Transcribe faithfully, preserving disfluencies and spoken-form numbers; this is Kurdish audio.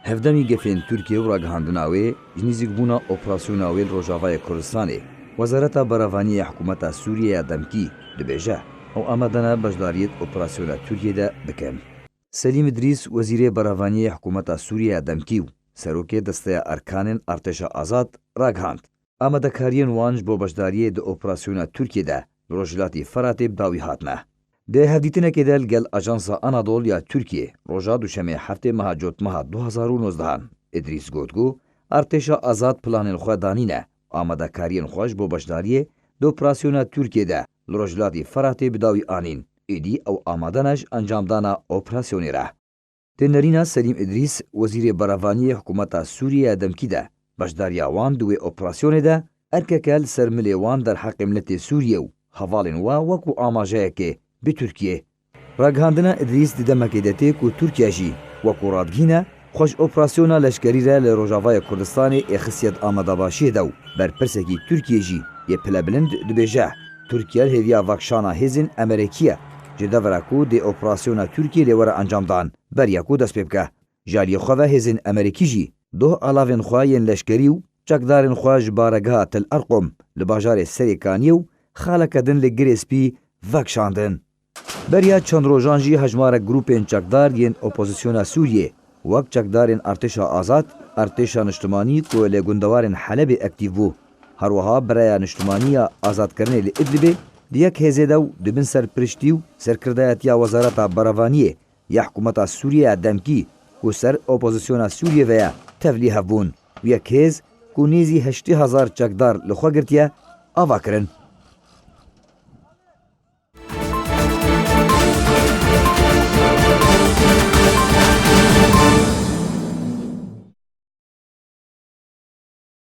Hevdemî gefên Tirkiye û ragihandina wê ji nîzîkbûna operasyona wê li Rojavayê Kurdistanê. Wezareta Berevaniyê ya Hikûmeta Sûriyê ya demkî dibêje, ew amade ne beşdariyê di operasyona Tirkiye de bikin. Selîm Îdrîs, Wezîrê Berevaniyê ya Hikûmeta Sûriyê ya demkî û Serokê Desteya Erkanên Artêşa Azad ragihand, amadekariyên wan ji bo beşdariyê di operasyona Tirkiye de li Rojhilatî Feratê bi dawî hatine. Di hevdîtinekê de li gel Ajansa Anadol ya Tirkiye roja Duşemê heftê meha Cotmeha du hazar û nozdehan, Îdrîs got ku Artêşa Azad planên xwe danîne, amadekariyên xwe ji bo beşdariyê di operasyona Tirkiye de li Rojhilatî Feratê bi dawî anîn, êdî ew amade ne ji encamdana operasyonê re. Di nerîna Selîm Îdrîs, Wezîrê Berevaniyê Hikûmeta Sûriyê ya demkî de, beşdariya wan di wê operasyonê de erkeke li ser milê wan derheqê miletê Sûriyê û hevalên we wekû amajeyekê bi Tirkiyê. Ragihandina Îdrîs di demekê de tê ku Tirkiye jî, wekû radigihîne, xwe ji operasyona leşkerî re li Rojavayê Kurdistanê êxistiye di amadebaşiyê de û berpirsekî Tirkiyê jî yê pilebilind dibêje, Tirkiye li hêviya vekişana hêzên Emerekî ye, ji devera ku dê operasyona Tirkiyê lê were encamdan, beriya ku dest pê bike. Ji aliyê xwe ve hêzên Emerekî jî doh alavên xwe yên leşkerî û çekdarên xwe ji baregeha Tel Erqom li bajarê Serêkaniyê û xaleke din li Girê Spî vekişandin. Beriya çend rojan jî hejmarek grûpên çekdar yên opozisyona Sûriyê, wek çekdarên Artêşa Azad, Artêşa Niştimanî ku li gundewarên Helebê aktîf bû, her wiha Biraya Niştimanî ya Azadkirinê li Idlibê, di yek hêzê de û di bin serpiriştî û serkirdayetiya Wezareta Berevaniyê ya Hikûmeta Sûriyê ya demkî ku ser opozisyona Sûriyê ve ye, tevlî hev bûn. Yek hêz ku nêzî heştê hezar çekdar li xwe girtiye, ava kirin.